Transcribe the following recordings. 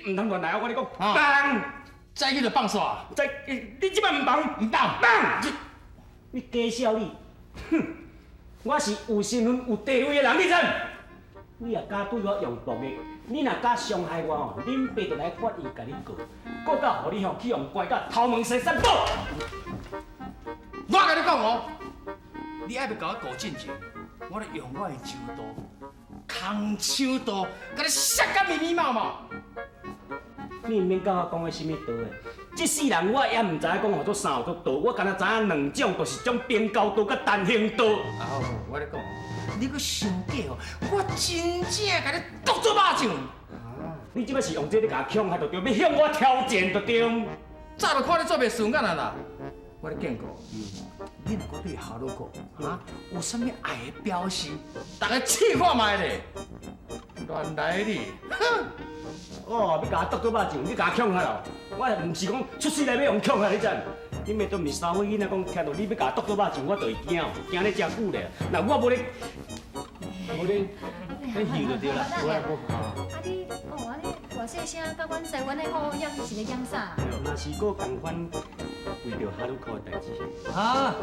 毋通亂來，我跟你講，放，再去就放煞。再，你這擺毋放，毋放，放，你假笑你，哼！我是有身份、有地位的人，你知？你若敢對我用暴力，你若敢傷害我吼，恁爸就來法院共你告，告到予你吼去予關到頭毛洗三寶。我共你講哦，你愛欲共我告進前，我咧用我的手刀、空手刀，共你殺甲密密麻麻。你毋免佮我講彼啥物刀的，這世人我也毋知影講號做三種刀，我干焦知影兩種，就是種冰鉤刀佮單行刀。啊好，我咧講，你閣想假哦？我真正共你剁做肉醬。你這擺是用這個咧共我恐嚇就對，欲向我挑戰就對。早就看你做袂順眼啊啦！我咧警告，你若閣對哈魯哥啊有啥物愛的表示，逐家試看覓咧，亂來你！哼！哦，欲共我剁做肉醬，你共我恐嚇哦？我毋是講出世來欲予恐嚇，你知？你咪都毋是三歲囡仔講，聽到你欲共我剁做肉醬，我就會驚，驚咧誠久咧。若我無咧，無咧，咧翕就對啦。啊你，哦，啊你大細聲，佮阮師傅按呢好好演是咧演啥？若是閣仝款為著哈魯克的代誌。哈？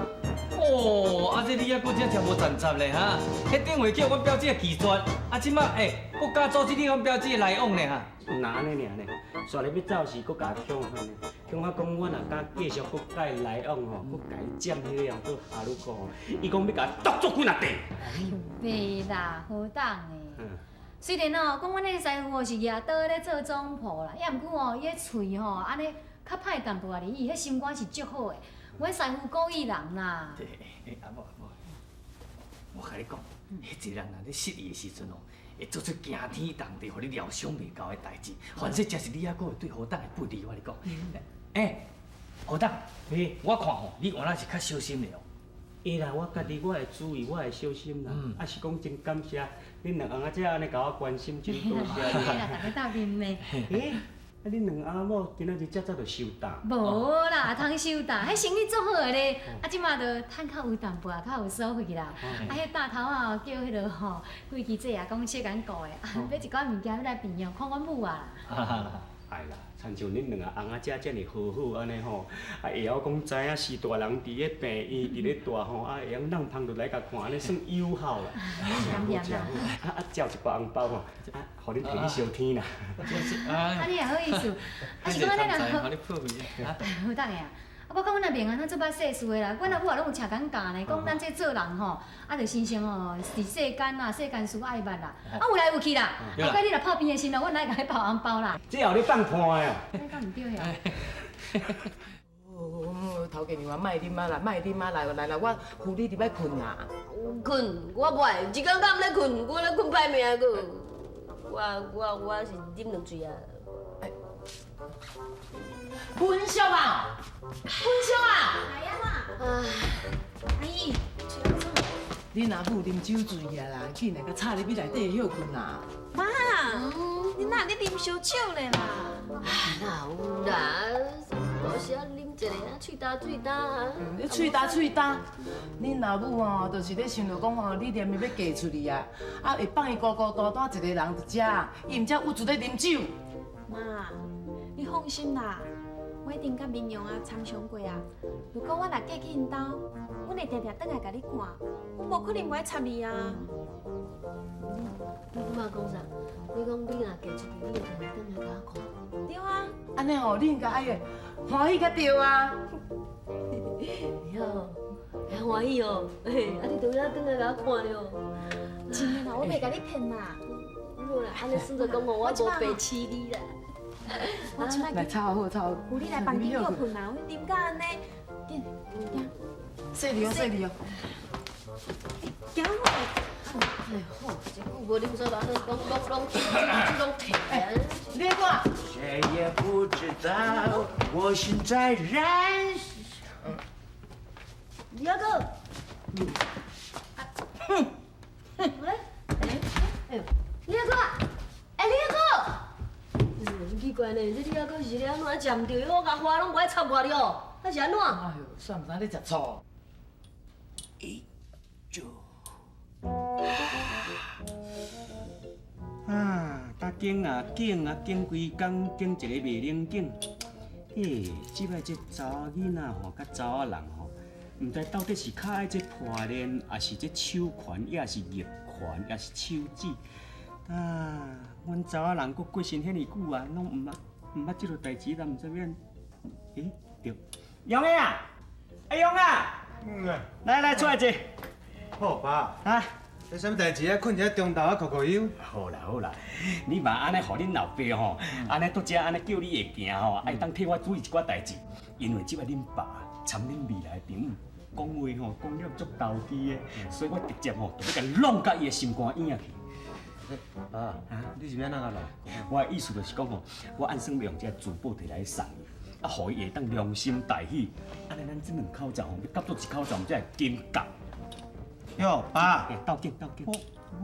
哦，啊這你猶閣遮聽無雜雜咧哈？彼頂回叫阮表姐拒絕，啊這擺欸，閣敢阻止你阮表姐來往咧哈？若按呢爾呢，煞咧欲走時，閣共我恐嚇呢，恐嚇講我若敢繼續閣佮伊來往吼，閣共伊佔彼個人做哈魯克吼，伊講欲共我剁做幾若塊。哎喲，袂啦，何等的。雖然哦，講阮彼个師傅哦是舉刀咧做總鋪啦，也毋過哦，伊个喙吼按呢較歹淡薄仔而已，彼心肝是足好的。阮師傅故意人啦。欸欸，阿某阿某，我共你講，彼一個人若咧失意的時陣哦，會做出驚天動地、予你料想袂到的代誌。凡勢這是你猶閣會對何董會不利，我共你講。欸，何董，我看吼，你原來是較小心的哦。會啦，我家己我會注意，我會小心啦。啊是講真感謝恁兩翁仔這按呢共我關心，真多謝。會啦，逐家鬥啉的。欸，啊恁兩翁仔某今仔日遮早就收擔？無啦，通收擔，彼生意足好的咧。啊，這馬就趁較有淡薄仔，較有所謂啦。啊，彼大頭仔叫彼個吼，桂枝姐啊，講小間顧的，啊，買一寡物件欲來病院看阮母啊。哎啦，親像恁兩个翁仔遮遮爾和好按呢吼，啊會曉講知影是大人佇咧病院佇咧蹛吼，啊會曉弄芳就來共看，按呢算友好啦。感謝啦。啊啊，借一寡紅包吼，啊，予恁提去相天啦。啊，你也好意思，啊是講按呢啦。予你破費啊。好等下啊！啊，我感覺阮阿明啊，咱做捌世事的啦，阮阿母也攏有請講教呢，講咱這做人吼，啊，就親像吼，佇世間啊，世間事愛捌啦，啊有來有去啦。後擺你若破病的時陣，阮來共你包紅包啦。這後咧放破的哦。你講毋對呀？哦，頭家娘啊，莫啉啊啦，莫啉啊，來來來，我扶你入來睏啦。睏，我無愛，一工敢毋咧睏，我咧睏歹命閣。我是啉兩喙啊。文淑啊，文淑啊！來啊媽。阿姨，恁阿母啉酒醉啊啦，緊來共插入去內底歇睏啦。媽，你哪咧啉燒酒咧啦？哪有啦，有時啊啉一下啊，喙焦喙焦啊。你喙焦喙焦，恁阿母吼，就是咧想著講吼，你連伊欲嫁出去啊，啊會放伊孤孤單單一個人佇遮，伊毋才鬱卒咧啉酒。媽，你放心啦，我一定佮明陽啊參詳過啊。如果我若嫁去𪜶兜，阮會定定轉來共你看，阮無可能無愛插你啊。你拄仔講啥？你講你若嫁出去，你會定定轉來共我看？對啊。按呢吼，你應該愛歡喜才對啊。喲，會歡喜哦，嘿，啊你就遐轉來共我看了。真的啦，我袂共你騙啦。好啦，按呢算做講我無白飼你啦。我這擺來，抄好抄好。扶你來房間歇睏啦，我啉甲按呢，緊，行。細膩哦，細膩哦。行好。哎好，這久無啉煞，安呢攏攏攏攏退啊！你看。誰也不知道我心在燃燒。李阿哥。哼。哎哎呦，李阿哥，哎李阿哥。奇怪呢，這李阿哥是咧按怎食毋著？我共花攏無愛插我了，啊是按怎？哎呦，煞毋知咧食醋。一、九。啊，逐间啊景啊景规工，景一个袂冷景。嘿，这摆这查某囡仔吼，佮查某人吼，毋知到底是較愛這破链，抑是這手環，抑是玉環，抑是手指。啊，阮查某人閣過身遐爾久啊，攏毋捌這落代誌，咱毋知欲按。欸，對，勇的啊，阿勇啊，來來出來坐。好爸，啊，這啥物代誌啊？睏佇遮中晝啊，哭哭憂。好啦好啦，你嘛按呢，予恁老爸吼，按呢拄才按呢叫你會行吼，愛當替我注意一寡代誌。因為這擺恁爸參恁未來丈母講話吼，講了足投機的，所以我直接吼就欲共弄佮伊的心肝耳仔去。爸，你是欲按怎共弄？我的意思就是講吼，我按算欲用這個珠寶提來送伊，啊，予伊會當良心大喜。按呢，咱這兩口子吼，欲夾做一口子，才會緊夾。喲，爸，鬥緊鬥緊。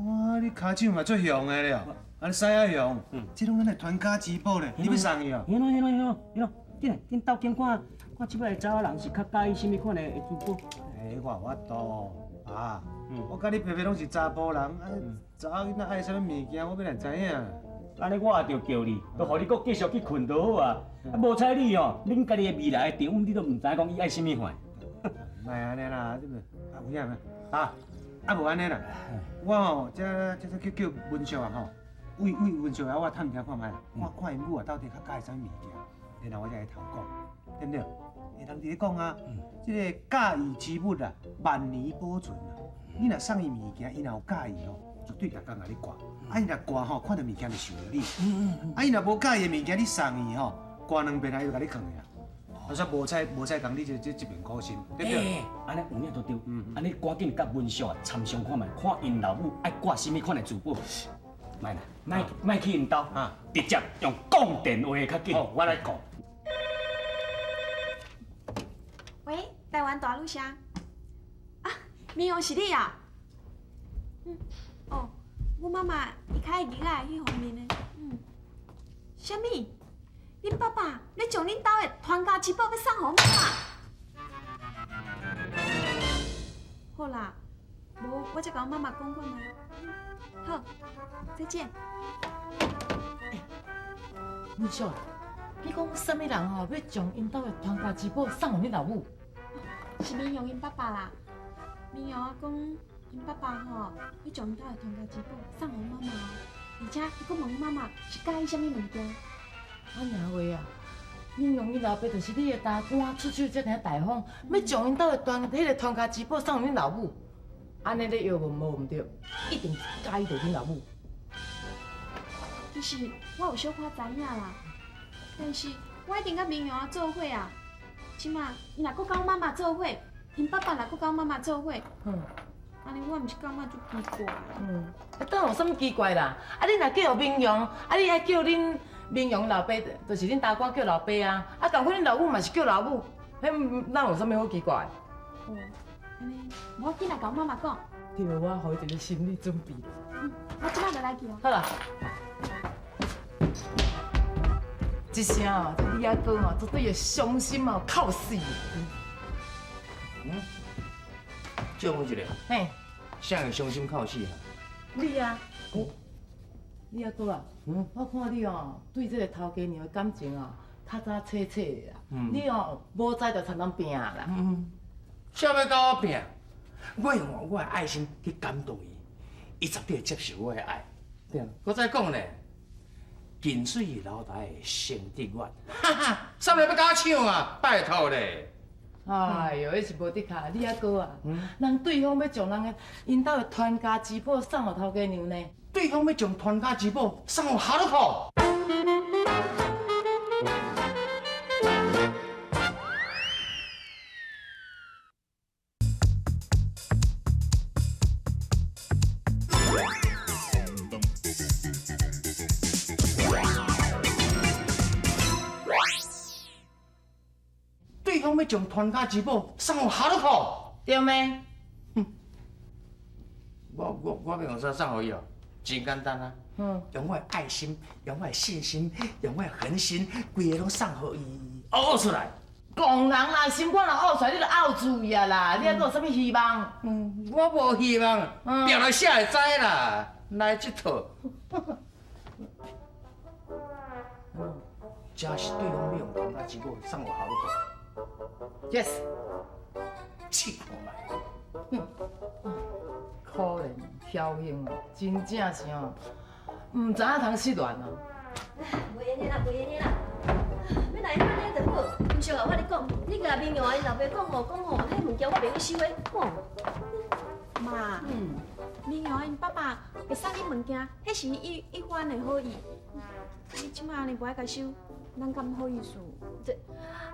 哇，你跤手嘛足雄的了，啊，你屎仔雄，這攏咱的傳家之寶咧，你欲送伊哦？嘿咯嘿咯嘿咯嘿咯，緊來緊鬥緊看，看這擺的查某人是較佮意啥物款的珠寶。欸，我有法度，爸，我佮你爸爸攏是查埔人，啊，查某囡仔愛啥物物件，我欲來知影。按呢我也著叫你，就予你閣繼續去睏就好啊。啊，無彩你哦，恁家己的未來的丈母，你都毋知講伊愛啥物款。莫按呢啦，這毋，啊有影無？啊，啊無按呢啦，我吼這這去叫文秀啊吼，為為文秀啊，我探聽看覓，看看𪜶母啊到底較佮意啥物物件，然後我才會頭講，對毋對？欸，人佇咧講啊，這個佮意之物啊，萬年保存啊。你若送伊物件，伊若有佮意吼，絕對逐工共你掛。啊，伊若掛吼，看著物件就想著你。啊，伊若無佮意的物件，你送伊吼，掛兩遍啊，伊就共你囥去啊。啊，煞無彩無彩共你這這這邊苦心，對不對？按呢有影就對。按呢趕緊佮文秀啊參詳看覓，看𪜶老母愛掛啥物款的珠寶。莫啦，莫莫去𪜶兜，直接用講電話的較緊。好，我來講。喂，台灣大女聲。啊，明陽是你啊？嗯，哦，阮媽媽伊較愛囡仔彼方面的。嗯，啥物？恁爸爸欲將恁兜的傳家之寶欲送予阮媽媽？好啦，無我再共阮媽媽講看覓。好，再見。欸，文秀，你講啥物人吼欲將𪜶兜的傳家之寶送予恁老母？是明陽𪜶爸爸啦。明陽啊講，𪜶爸爸吼欲將𪜶兜的傳家之寶送予阮媽媽，而且伊閣問阮媽媽是佮意啥物物件。按呢話啊，明陽伊老爸就是你的大官，出手遮爾大方，欲將𪜶兜的傳彼个傳家之寶送予恁老母，按呢咧藥無無毋對，一定是佮意著恁老母。其實我有小可知影啦，但是我一定佮明陽啊做伙啊。這馬伊若閣佮阮媽媽做伙，𪜶爸爸若閣佮阮媽媽做伙，按呢我毋是感覺足奇怪？嗯，啊，當有啥物奇怪啦？啊，你若叫明陽，啊，你愛叫恁明陽老爸，就是恁大官叫老爸啊。啊，仝款恁老母嘛是叫老母，彼哪有啥物好奇怪？哦，按呢，無要緊來共阮媽媽講。對，我予伊一個心理準備。嗯，我這馬就來去。好啦。這聲哦，這你阿哥哦，絕對會傷心哦，哭死。嗯，借問一下。嘿。誰會傷心哭死啊？你啊。你阿哥啊，我看你哦，對這個頭家娘的感情哦，較早淺淺的啦。你哦，無才就參人拚啦。嗯。誰欲佮我拚？我用我的愛心去感動伊，伊絕對會接受我的愛。對。閣再講咧，近水樓台先得月，哈哈，啥人欲佮我搶啊？拜託咧！哎喲，彼是無的確，你阿哥啊，人對方欲將人的𪜶兜的傳家之寶送予頭家娘呢。對方欲將傳家之寶送予哈魯克。對方欲將傳家之寶送予哈魯克，對咩？哼，我欲用啥送予伊哦？真簡單啊，用我的愛心，用我的信心，用我的恆心，規个攏送予伊，嘔出來。戇人啦，心肝若嘔出來，你就嘔住啊啦！你還閣有啥物希望？嗯，我無希望，拚來誰會知啦？來這套。真是對方欲用傳家之寶送予哈魯克？Yes。試看覓。可憐僥倖哦，真正是哦，毋知影通失戀哦。袂用的啦，袂用的啦，欲來按呢就好。文淑啊，我跟你講，你共明陽𪜶老爸講吼，講吼，彼物件我袂用收的，吼。媽，明陽𪜶爸爸會送你物件，彼是伊一番的好意。你這馬按呢無愛共收，咱敢好意思？這，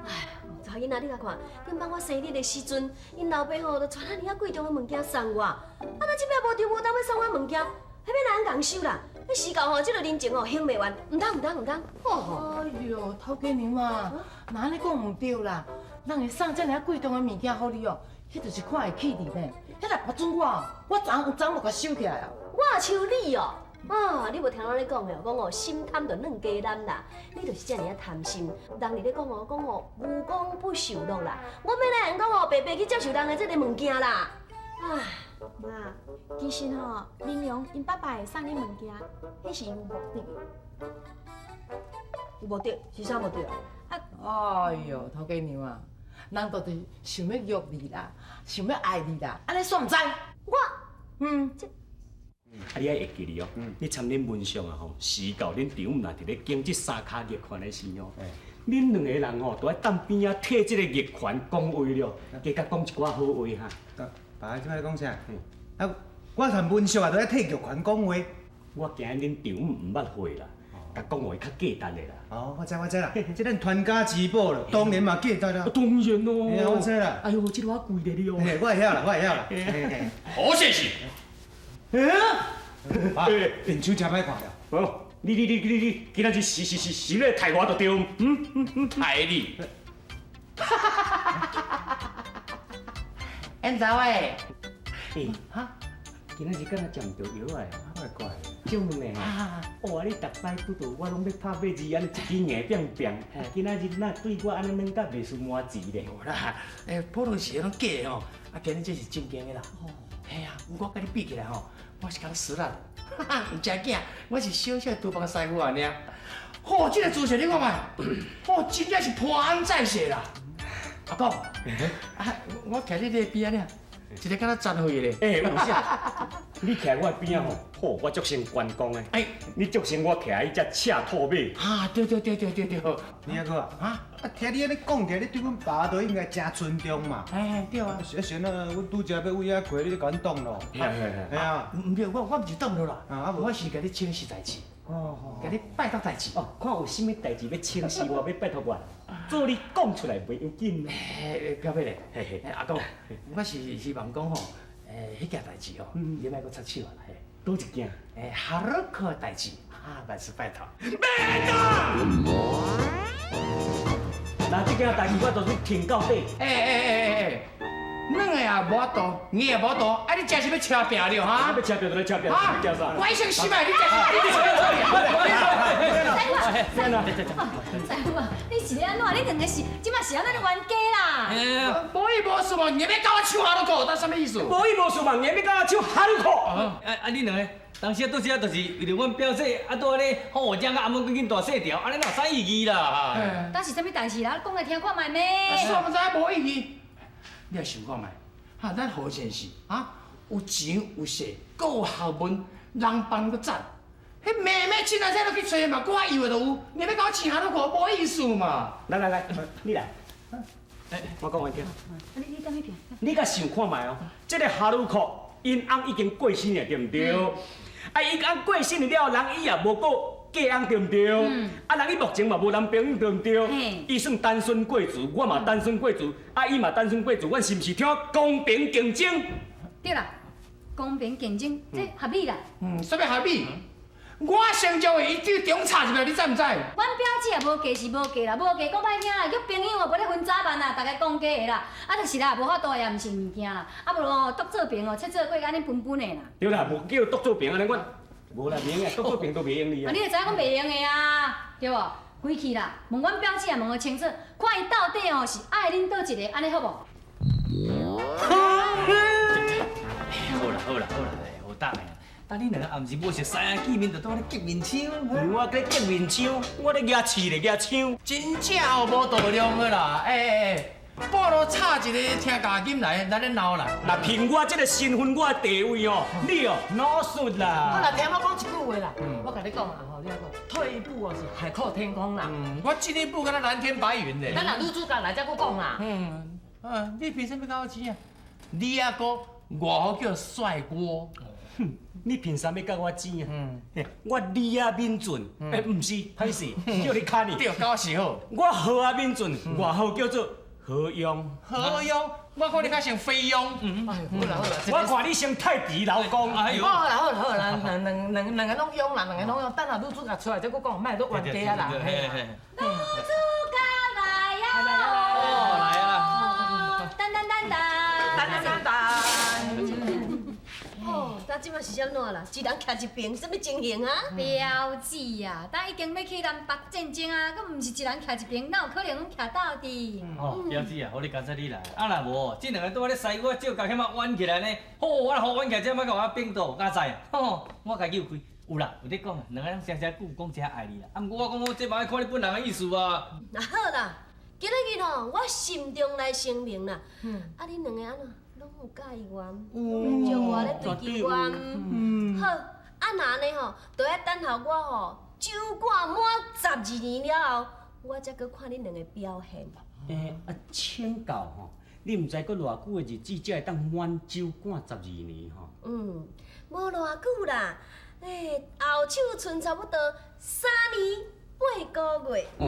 哎，查某囡仔，你來看，頂擺我生日的時陣，𪜶老爸吼就揣遮爾仔貴重的物件送我，啊，咱這擺無丈無當欲送我物件，彼欲來按共收啦？彼時到吼，這个人情吼還袂完，毋通毋通毋通！哎喲，頭家娘啊，若按呢講毋對啦，人會送遮爾貴重的物件予你哦，彼就是看會起你呢。彼若別準我，我昨昨就共收起來啊。我像你哦，啊，你無聽人咧講的，講哦，心貪就軟雞腩啦，你就是遮爾仔貪心。人佇咧講哦，講哦，無功不受祿啦。我欲來按講哦，白白去接受人的這个物件啦。唉，媽，其實吼，明陽𪜶爸爸會送你物件，彼是有目的的。有目的？是啥目的啊？哎喲，頭家娘啊，人就是想欲約你啦，想欲愛你啦，按呢煞毋知？我，這。啊，你愛會記得哦，你參恁文相啊吼，時到恁丈母若佇咧經這三跤玉環的時候，恁兩個人吼都愛當邊仔替這個玉環講話了，加較講一寡好話哈。爸，這擺講啥？啊，我和文淑啊，都愛替玉環講話。我驚恁丈母毋捌會啦，共講話較價值的啦。哦，我知我知啦，這咱傳家之寶啦，當然嘛價值啦。當然咯。嘿啊，我知啦。哎喲，這个我跪咧你哦。嘿，我會曉啦，我會曉啦。好消息。爸，面手真歹看了。哦，你，今仔日是是是是咧刣我就對。刣你。緣投的，欸，哈，今仔日敢若食毋著藥仔？怪怪。借問咧，哇！你逐擺拄著我攏欲拍馬字，按呢一支硬拚拚。今仔日哪對我按呢軟甲袂輸麻糍咧？無啦，欸，普通時攏假的吼，啊，今日這是正經的啦。嘿啊，我佮你比起來吼，我是較實力，毋食囝，我是小小的廚房師傅爾。吼，這个姿勢你看覓，吼，真正是破案在世啦。阿公，啊，我徛你這邊仔爾，一个敢若殘廢咧。欸，有啥？你徛我邊仔吼，好，我足像關公的。欸，你足像我徛彼隻赤兔馬。啊，對對對對對對。你阿哥啊，啊，聽你按呢講起來，你對阮爸都應該誠尊重嘛。哎，對啊。是啊，阮拄才欲為遐過，你就共阮擋咯。係係係。啊。毋對，我毋是擋著啦，我是共你請示代誌。哦。共你拜託代誌。哦，看有啥物代誌欲請示我，欲拜託我，做你講出來袂要緊。欸，交尾咧。嘿嘿，阿公，我是希望講吼，彼件代誌吼，你莫閣插手啊。佗一件？欸，哈魯克代誌，啊，萬事拜託。袂當！那這件代誌我就是挺到底。欸，軟的也無法度，硬的也無法度，啊！你真是欲車拚著哈？欲車拚就來車拚，欲車啥？我先失敗，你真是你車師傅啊，你是咧按怎？你兩个是這馬是按怎咧冤家啦？無意無事嘛，硬欲共我搶哈魯克，這啥物意思？無意無事嘛，硬欲共我搶哈魯克。啊！你兩个當時拄才就是為著阮表姐，啊，拄按呢，吼，這個阿姆緊緊大細條，按呢哪有啥意義啦？當是啥物代誌啦？講來聽看覓咩？煞毋知無意義。你也想看覓？哈，咱何先生啊，有錢有勢，閣有學問，人幫閣讚。彼妹妹親仔仔都去揣嘛，我以為都有，你欲共我搶哈魯克，無意思嘛。來來來，你來。我講予你聽。你等彼邊。你共想看覓哦？這个哈魯克，𪜶翁已經過身了，對毋對？啊，伊翁過身了，人伊也無閣嫁翁，對毋對？啊，人伊目前嘛無男朋友，對毋對？伊算單身貴族，我嘛單身貴族，啊，伊嘛單身貴族，阮是毋是聽公平競爭？對啦，公平競爭，這合理啦。啥物合理？我先將伊對中插入來，你知毋知？阮表姐也無嫁是無嫁啦，無嫁講歹聽啦，叫朋友哦，無咧分早飯啦，逐家講假的啦，啊就是啦，無法度也毋是物件啦，啊無哦，獨做平哦，切做過按呢分分的啦。對啦，無叫獨做平按呢，阮無啦，袂用的，獨做平都袂用你啊。啊，你就知影講袂用的啊，對無？規氣啦，問阮表姐也問予清楚，看伊到底哦是愛恁佗一個，按呢好無？好啦好啦好啦，好膽的。但恁兩个暗時無熟似啊，見面就拄咧激面槍。我咧激面槍，我咧舉刺咧舉槍，真正有無度量的啦！欸欸欸，半路插一個聽假金來，來咧鬧啦！若憑我這个身份，我的地位哦，你哦老實啦。好啦，聽我講一句話啦，我共你講啦吼，你阿講退一步哦是海闊天空啦。我進一步敢若藍天白雲咧。咱若女主角來才閣講啦。你憑啥物佮我錢啊？你阿哥外號叫帥哥。哼，你憑啥物佮我錢啊？我李仔敏俊，欸，毋是，歹勢，叫你卡呢。對，佮我是好。我何仔敏俊，外號叫做何勇。何勇，我看你較像飛勇。哎，好啦好啦，我看你像泰迪老公。哎呦，好啦好啦好啦，兩兩兩兩個攏勇啦，兩個攏勇。等下女主角出來再閣講，莫閣冤家啦。女主角來啊！哦，來啊！噔噔噔噔，噔噔噔噔。哦，那這馬是按怎啦？一人徛一爿，啥物情形啊？表姊啊，咱已經欲去南北戰爭啊，閣毋是一人徛一爿，哪有可能攏徛鬥陣？哦，表姊啊，好你監察你來，啊若無，這兩个拄仔咧師傅照共遐仔冤起來呢，好，我若予冤起來，這擺共我變倒，敢知啊？吼，我家己有開，有啦，有咧講，兩个攏聲聲久講誠愛你啦，啊，毋過我講我這擺愛看你本人的意思啊。那好啦，今仔日吼，我慎重來聲明啦，啊，恁兩个按怎？攏有佮意我，攏將我咧追求我。好，啊若按呢吼，就愛等候我吼，酒館滿十二年了後，我才閣看恁兩个表現。欸，啊，請教吼，你毋知閣偌久的日子才會當滿酒館十二年吼？嗯，無偌久啦，欸，後手賰差不多3年8個月。哇！